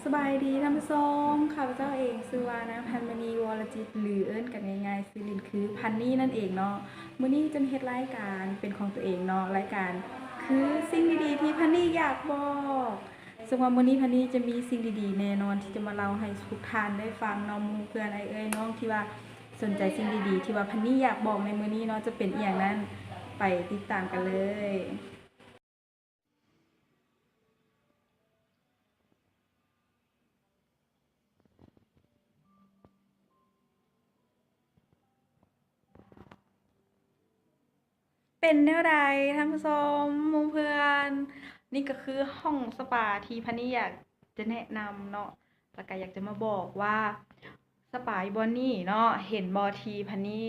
ສະບາຍດີທ່ານຜູ້ຊົມ, ຂ້າພະເຈົ້າເອງຊື່ວ່ານາງພັນມະນີ ວໍລະຈິດ ຫຼືເອີ້ນກັນງ່າຍໆຊື່ຫຼິ້ນຄືພັນນີນັ້ນເອງເນາະ. ມື້ນີ້ຈະມາເຮັດລາຍການເປັນຂອງຕົວເອງເນາະ, ລາຍການຄືສິ່ງດີໆທີ່ພັນນີຢາກບອກ. ເຊິ່ງວ່າມື້ນີ້ພັນນີຈະມີສິ່ງດີໆແນ່ນອນທີ່ຈະມາເລົ່າໃຫ້ທຸກທ່ານໄດ້ຟັງເນາະ, ໝູ່ເພື່ອນ ອ້າຍເອື້ອຍນ້ອງທີ່ວ່າສົນໃຈສິ່ງດີໆທີ່ວ່າພັນນີຢາກບອກໃນມື້ນີ້ເນາະ ຈະເປັນອີ່ຫຍັງນັ້ນ, ໄປຕິດຕາມກັນເລີຍ. ເປັນແນວໃດທ່ານຜູ້ຊົມ ໝູ່ເພື່ອນ? ນີ້ກໍຄືຫ້ອງສະປາທີ່ພັນນີຢາກຈະແນະນຳເນາະ, ແລ້ວກໍຢາກຈະມາບອກວ່າ ສະປາຢູ່ບ່ອນນີ້ເນາະ, ເຫັນບໍ່ທີ່ພັນນີ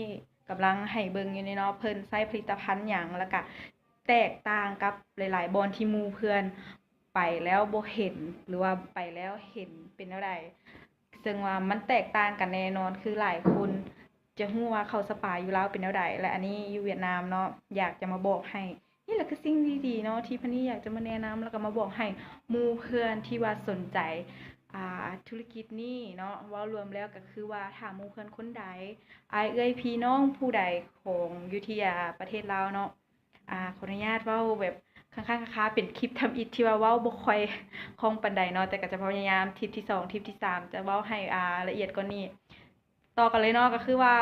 ກຳລັງໃຫ້ເບິ່ງຢູ່ນີ້ເນາະ, ເພິ່ນໃຊ້ຜະລິດຕະພັນຫຍັງ ແລ້ວກະແຕກຕ່າງກັບຫຼາຍໆບ່ອນທີ່ໝູ່ເພື່ອນໄປແລ້ວບໍ່ເຫັນ ຫຼືວ່າໄປແລ້ວເຫັນເປັນແນວໃດ? ເຊິ່ງວ່າມັນແຕກຕ່າງກັນແນ່ນອນ, ຄືຫຼາຍຄົນຈະຮູ້ວ່າເຂົ້າສະປາຢູ່ລາວເປັນແນວໃດ ແລະ ອັນນີ້ຢູ່ຫວຽດນາມເນາະ, ຢາກຈະມາບອກໃຫ້ ນີ້ແຫຼະຄືສິ່ງດີໆເນາະ ທີ່ພັນນີຢາກຈະມາແນະນຳ ແລ້ວກໍມາບອກໃຫ້ໝູ່ເພື່ອນທີ່ວ່າສົນໃຈ ອ່າ ທຸລະກິດນີ້ເນາະ. ເວົ້າລວມແລ້ວກໍຄືວ່າ ຖ້າໝູ່ເພື່ອນຄົນໃດ ອ້າຍເອື້ອຍພີ່ນ້ອງຜູ້ໃດຂອງຢູ່ທີ່ ອ່າ ປະເທດລາວເນາະ, ອ່າ ຂໍອະນຸຍາດເວົ້າແບບຄ້າງໆຄາໆ ເປັນຄລິບທຳອິດທີ່ວ່າເວົ້າບໍ່ຄ່ອຍຄ່ອງປານໃດເນາະ, ແຕ່ກໍຈະພະຍາຍາມ ທຣິບທີສອງ ທຣິບທີສາມ ຈະເວົ້າໃຫ້ ອ່າ ລະອຽດກວ່ານີ້. ຕໍ່ກັນເລີຍເນາະ, ກໍຄືວ່າ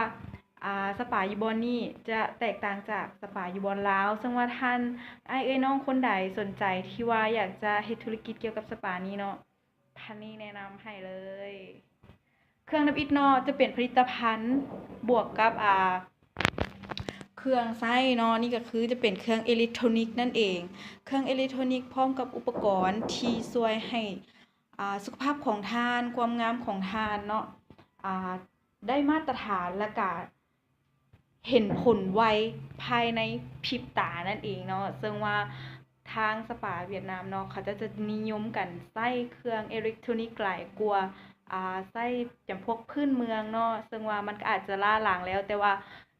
ອ່າ ສະປາຢູ່ບ່ອນນີ້ຈະແຕກຕ່າງຈາກສະປາຢູ່ບ່ອນລາວ, ເຊິ່ງວ່າທ່ານອ້າຍເອື້ອຍນ້ອງຄົນໃດສົນໃຈທີ່ວ່າຢາກຈະເຮັດທຸລະກິດກ່ຽວກັບສະປານີ້ເນາະ, ພັນນີແນະນຳໃຫ້ເລີຍ. ເຄື່ອງທຳອິດເນາະ ຈະເປັນຜະລິດຕະພັນບວກກັບ ອ່າ ເຄື່ອງໃຊ້ເນາະ, ນີ້ກໍຄືຈະເປັນເຄື່ອງເອເລັກໂທນິກນັ້ນເອງ, ເຄື່ອງເອເລັກໂທນິກພ້ອມກັບອຸປະກອນທີ່ຊ່ວຍໃຫ້ ອ່າ ສຸຂະພາບຂອງທ່ານ, ຄວາມງາມຂອງທ່ານເນາະ, ອ່າ ໄດ້ມາດຕະຖານ ແລະກະເຫັນຜົນໄວພາຍໃນພິບຕານັ້ນເອງເນາະ. ເຊິ່ງວ່າທາງສະປາຫວຽດນາມເນາະ ເຂົາເຈົ້າຈະນິຍົມກັນໃຊ້ເຄື່ອງເອເລັກໂທນິກຫຼາຍກວ່າ ອ່າ ໃຊ້ຈຳພວກພື້ນເມືອງເນາະ, ເຊິ່ງວ່າມັນກໍອາດຈະລ້າຫຼັງແລ້ວ, ແຕ່ວ່າ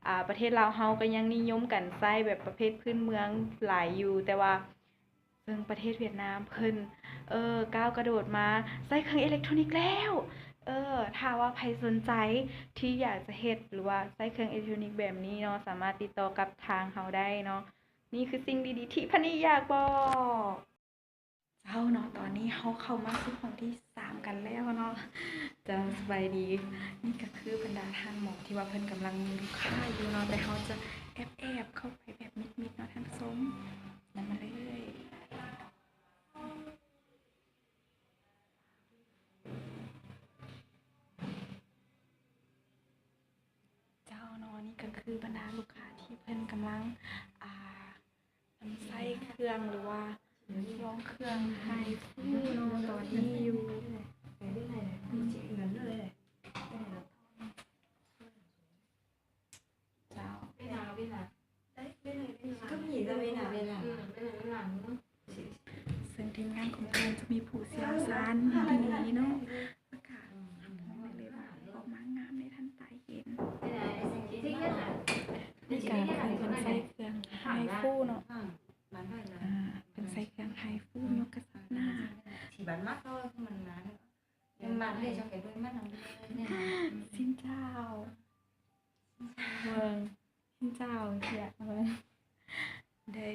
ອ່າ ປະເທດລາວເຮົາກໍຍັງນິຍົມກັນໃຊ້ແບບປະເພດພື້ນເມືອງຫຼາຍຢູ່, ແຕ່ວ່າ ເຊິ່ງປະເທດຫວຽດນາມເພິ່ນ ເອີ ກ້າວກະໂດດມາໃຊ້ເຄື່ອງເອເລັກໂທນິກແລ້ວ. ເອີ ຖ້າວ່າໃຜສົນໃຈທີ່ຢາກຈະເຮັດ ຫຼືວ່າໃຊ້ເຄື່ອງເອເລັກໂທນິກແບບນີ້ເນາະ, ສາມາດຕິດຕໍ່ກັບທາງເຮົາໄດ້ເນາະ. ນີ້ຄືສິ່ງດີໆທີ່ພັນນີຢາກບອກເຈົ້າເນາະ. ຕອນນີ້ເຮົາເຂົ້າມາສູ່ຫ້ອງທີສາມກັນແລ້ວເນາະ. ເຈົ້າ ສະບາຍດີ. ນີ້ກໍຄືບັນດາທ່ານໝໍທີ່ວ່າເພິ່ນກຳລັງມີລູກຄ້າຢູ່ເນາະ, ແຕ່ເຮົາຈະແອບໆເຂົ້າໄປ ແບບມິດໆເນາະທ່ານຜູ້ຊົມ, ນຳມາເລີຍ. ເຈົ້າເນາະ, ນີ້ກໍຄືບັນດາລູກຄ້າທີ່ເພິ່ນກຳລັງ ອ່າ ນຳໃຊ້ເຄື່ອງ ຫຼືວ່າລອງເຄື່ອງໄຮຟູເນາະ ຕອນນີ້ຢູ່. ເຈົ້າ ເຊິ່ງທີມງານຂອງເພິ່ນຈະມີຜູ້ຊ່ຽວຊານດີເນາະ, ແລ້ວກະຮັບຮອງໄດ້ເລີຍວ່າອອກມາງາມໃນທັນຕາເຫັນ. ນີ້ກະຄືເພິ່ນໃຊ້ເຄື່ອງໄຮຟູເນາະ, ອ່າ ເພິ່ນໃຊ້ເຄື່ອງໄຮຟູຍົກກະສັບໜ້າ. ຊິນເຈົ້າ ເບິ່ງ ຊິນເຈົ້າ ເຈົ້າ ເບິ່ງ ໄດ້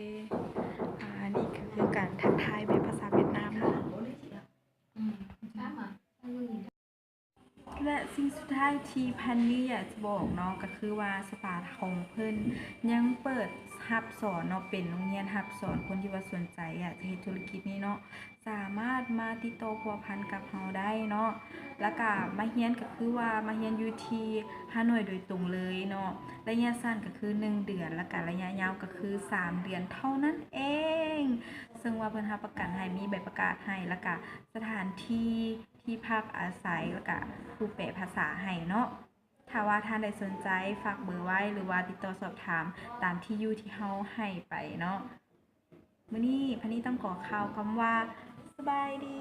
ອ່າ ນີ້ກໍຄືການທັກທາຍແບບພາສາຫວຽດນາມເນາະ. ແລະ ສິ່ງສຸດທ້າຍທີ່ພັນນີຢາກຈະບອກເນາະ ກໍຄືວ່າສະປາຂອງເພິ່ນຍັງເປີດຮັບສອນເນາະ, ເປັນໂຮງຮຽນຮັບສອນຄົນທີ່ວ່າສົນໃຈຢາກຈະເຮັດທຸລະກິດນີ້ເນາະ, ສາມາດມາຕິດຕໍ່ພົວພັນກັບເຮົາໄດ້ເນາະ. ແລ້ວກະມາຮຽນກໍຄືວ່າມາຮຽນຢູ່ທີ່ຮ່າໂນ້ຍໂດຍຕົງເລີຍເນາະ, ໄລຍະສັ້ນກໍຄືໜຶ່ງເດືອນ ແລ້ວກະໄລຍະຍາວກໍຄືສາມເດືອນເທົ່ານັ້ນເອງ. ເຊິ່ງວ່າເພິ່ນຮັບປະກັນໃຫ້ ມີໃບປະກາດໃຫ້ ແລ້ວກະສະຖານທີ່ ທີ່ພັກອາໄສ ແລ້ວກະຜູ້ແປພາສາໃຫ້ເນາະ. ຖ້າວ່າທ່ານໃດສົນໃຈ ຝາກເບີໄວ້ ຫຼືວ່າຕິດຕໍ່ສອບຖາມຕາມທີ່ຢູ່ທີ່ເຮົາໃຫ້ໄປເນາະ. ມື້ນີ້ພັນນີຕ້ອງຂໍກ່າວຄຳວ່າ ສະບາຍດີ.